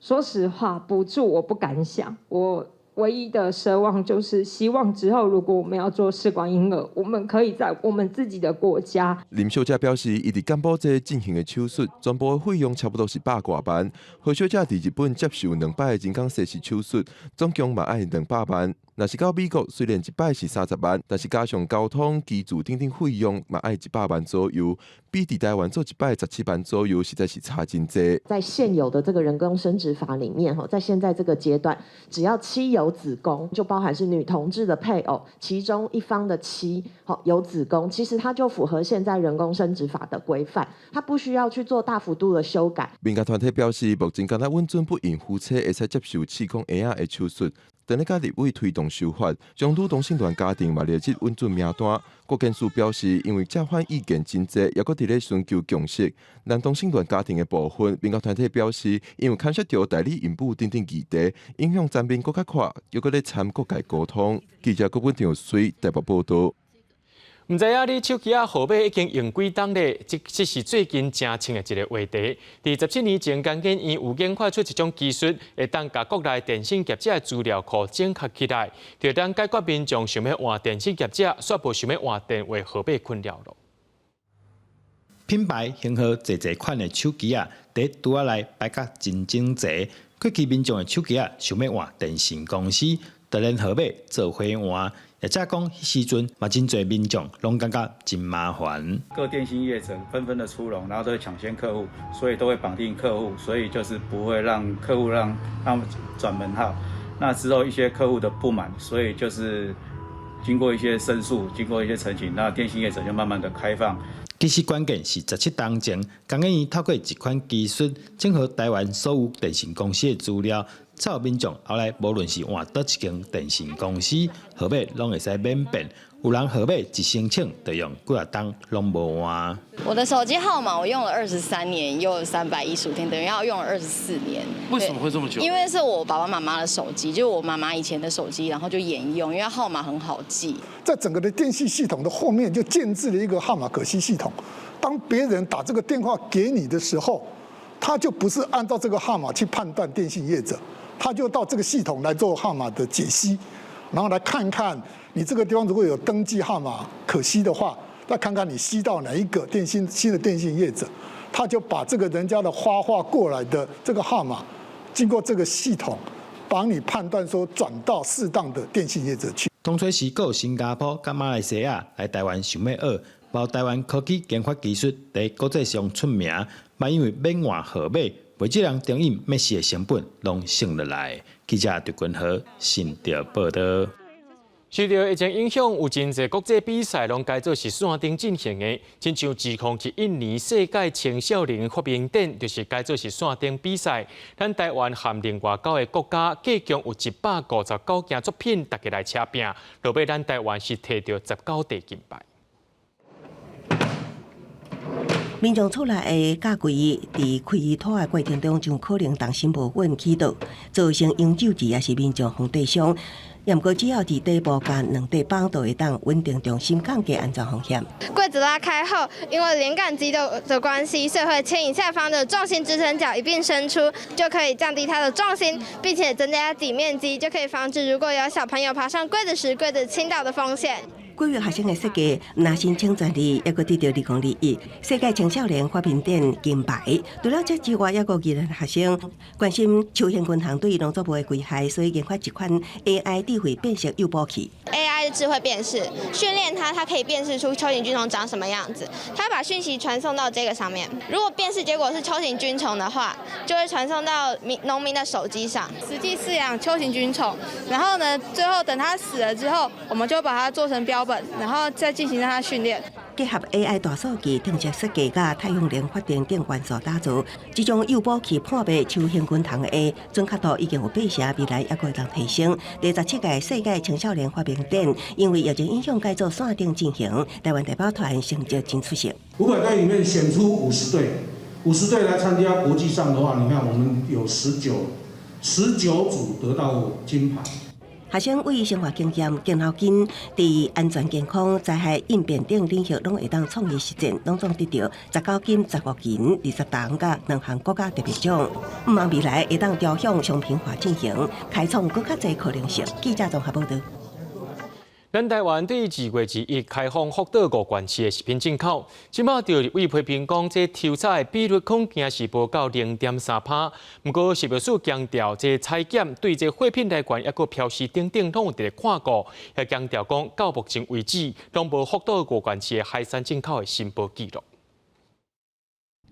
說實話，補助我不敢想。我唯一的奢望就是希望之後如果我們要做試管嬰兒，我們可以在我們自己的國家。林小姐表示，伊佇柬埔寨進行的手術，全部的費用差不多是百外萬。何小姐佇日本接受兩擺人工生殖手術，總共嘛愛200萬。若是到美國，雖然一擺是30萬，但是加上交通、居住等等費用，嘛愛100萬左右，比佇台灣做一擺17萬左右，實在是差真濟。在現有的這個人工生殖法裡面，在現在這個階段，只要妻有子宮，就包含是女同志的配偶，其中一方的妻有子宮，其實它就符合現在人工生殖法的規範，它不需要去做大幅度的修改。民間團體表示，目前敢若允准不孕夫妻會使接受試管嬰仔的手術。正咧佮立委推動修法，將女同性戀家庭嘛列入允准名單。國健署表示，因為正反意見真濟，猶閣佇咧尋求共識。男同性戀家庭的部分，民間團體表示，因為牽涉著代理孕母等等議題，影響層面閣較闊，猶閣咧參各界溝通。記者郭文長隨台北報道。毋知影你手機仔號碼已經用幾冬咧？這是最近誠興的一个話題。佇17年前，工研院有研發出一種技術，會當共國內電信業者的資料庫整合起來，就當解決民眾想欲換電信業者，煞無想欲換電話號碼困擾囉。品牌型號濟濟款的手機仔，佇櫥仔內擺甲真整齊。過去民眾的手機仔想欲換電信公司，就連號碼做伙換。或者講，彼時陣嘛，真濟民眾攏感覺真麻煩。各電信業者紛紛的出籠，然後都會搶先客戶，所以都會綁定客戶，所以就是不會讓客戶讓他們轉門號。那之後一些客戶的不滿，所以就是經過一些申訴，經過一些澄清，那電信業者就慢慢的開放。其實關鍵是17冬前，工研院透過一款技術整合台灣所有電信公司的資料，所有民眾後來無論是換佗一間電信公司，號碼攏會使免變。有人號碼一申請就用幾若冬攏無換。我的手機號碼我用了23年，又315天，等於要用了24年。為什麼會這麼久？因為是我爸爸媽媽的手機，就我媽媽以前的手機，然後就沿用，因為號碼很好記。在整個的電信系統的後面就建置了一個號碼可攜系統，當別人打這個電話給你的時候，他就不是按照這個號碼去判斷電信業者，他就到這個系統來做號碼的解析，然後來看看你這個地方如果有登記號碼可攜的話，再看看你攜到哪一個電信新的電信業者，他就把這個人家的發話過來的這個號碼，經過這個系統，幫你判斷說轉到適當的電信業者去。當初時閣有新加坡佮馬來西亞來台灣想欲學，無台灣科技研發技術佇國際上出名，嘛因為免換號碼，袂少人中引滅死的成本攏省落來。記者劉君和新竹報導。受著疫情影響，有真濟國際比賽攏改做是線頂進行的，親像2011年世界青少年發明展，就是改做是線頂比賽。咱台灣和另外九个國家，計共有159件作品，大家來車拼，落尾咱台灣是提著19塊金牌。民眾厝內的架櫃佇開拖的過程中，就可能重心無穩起倒，造成永久兒抑是民眾予跌傷。毋過只要佇底部加兩塊板，就會當穩定重心，降低安全風險。櫃子拉開後，因為連桿機的關係，所以會牽引下方的重心支撐腳一併伸出，就可以降低它的重心，並且增加底面積，就可以防止如果有小朋友爬上櫃子時，櫃子傾倒的風險。國育學生的設計，毋但申請專利，猶閣得著2021世界青少年發明展金牌。除了這之外，猶閣宜蘭學生關心秋行軍蟲對農作物的危害，所以研發一款 AI 智慧辨識誘捕器。 AI 的智慧辨識，訓練它，它可以辨識出秋行軍蟲長什麼樣子。它把訊息傳送到這個上面，如果辨識結果是秋行軍蟲的話，就會傳送到民農民的手機上。實際飼養秋行軍蟲，然後呢，最後等它死了之後，我們就把它做成標本，然後再進行讓它訓練。結合 AI 大數據、程式設計佮太陽能發電等元素打造，這種誘捕器判別秋行軍蟲的準確度已經有八成，未來猶閣會當提升。第17屆世界青少年發明展，因為疫情影響改做線頂進行，台灣代表團成績真出色。500隊裡面選出五十隊，五十隊來參加國際上的話，你看我們有19組得到金牌。學生為生活經驗、健腦筋，佇安全健康、災害應變等領域，攏會當創意實踐，攏總得著19金、15銀、20銅佮兩項國家特別獎。毋望未來會當朝向商品化進行，開創閣較濟可能性。記者綜合報導。咱台灣對2月21開放福島五縣市的食品進口，這馬著立委批評講，這抽查的比率恐驚是無夠0.3趴。毋過食藥署強調，這採檢對這貨品來源，抑閣標示等等，攏有佇咧看顧，也強調講，到目前為止，攏無福島五縣市的海產進口的申報記錄。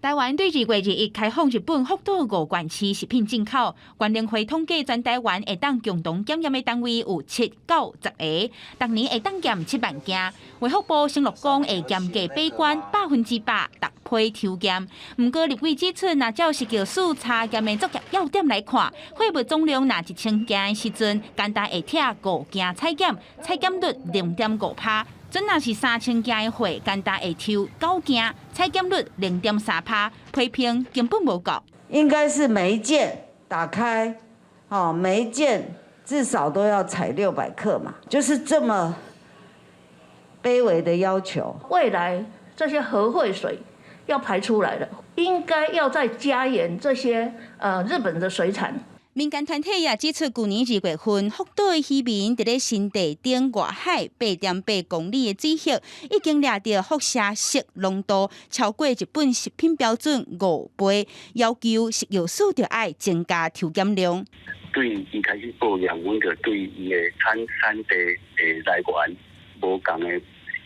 台灣對2月21開放日本福島五縣市食品進口，原能會統計全台灣會當共同檢驗的單位有7到10個，逐年會當檢7萬件。衛福部承諾講會嚴格把關，100%逐批抽檢。毋過立委指出，若照食藥署查驗的作業要點來看，貨物總量若1000件的時陣，干焦會拆5件採檢，採檢率0.5趴。準若是3000件的貨，干焦會抽9件，採檢率0.3趴，批評根本無夠。應該是每一件打開，哦，每一件至少都要採600克嘛，就是這麼卑微的要求。未來這些核廢水要排出來了，應該要再加嚴這些日本的水產。民間團體也指出，舊年2月份，福島的漁民佇咧新地頂外海8.8公里的水域，已經掠著輻射銫濃度超過日本食品標準5倍，要求食藥署著愛增加抽檢量。對伊開始報驗，阮就對伊的產地的來源無仝的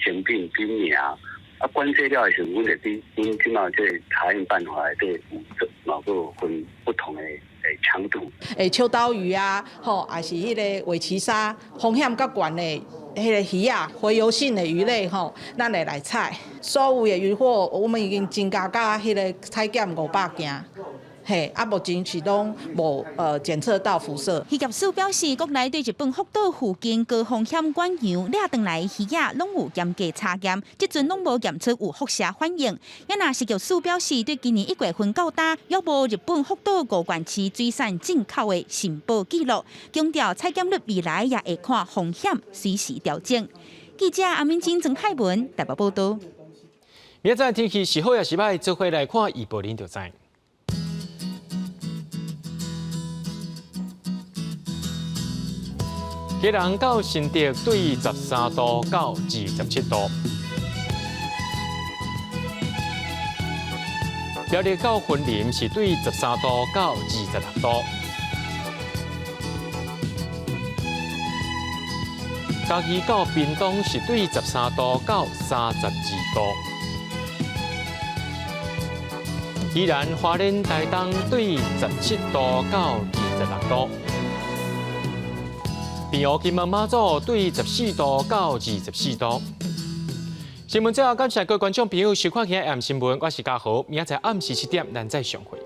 成品品名，啊，管制了的時陣，阮就佇阮這馬這個查驗辦法內底有做，嘛閣有分不同的強度。秋刀魚啊，吼，抑是彼个尾鰭鯊，風險較懸的彼个魚仔，洄游性的魚類吼，咱會來採。所有的漁獲，我們已經增加到彼个採檢500件。嘿，啊，目前是攏無檢測到輻射。漁業署表示，國內對日本福島附近高風險遠洋掠轉來魚仔，攏有嚴格查驗，這陣攏無驗出有輻射反應。也若食藥署表示，對今年一月份到今，猶無日本福島五縣市水產進口的申報記錄，強調採檢率未來也會看風險，隨時調整。記者阿敏晶、曾海文台北報道。明仔載天氣是好抑是䆀，做伙來看預報恁就知。基隆到新竹對13度到27度，苗栗到雲林是對13度到26度，嘉義到屏東是對13度到32度，宜蘭花蓮台東對17度到26度。平湖金門馬祖對14度到24度。新聞最後感謝各位觀眾朋友收看今日暗新聞，我是嘉豪，明仔載暗時7點，咱再相會。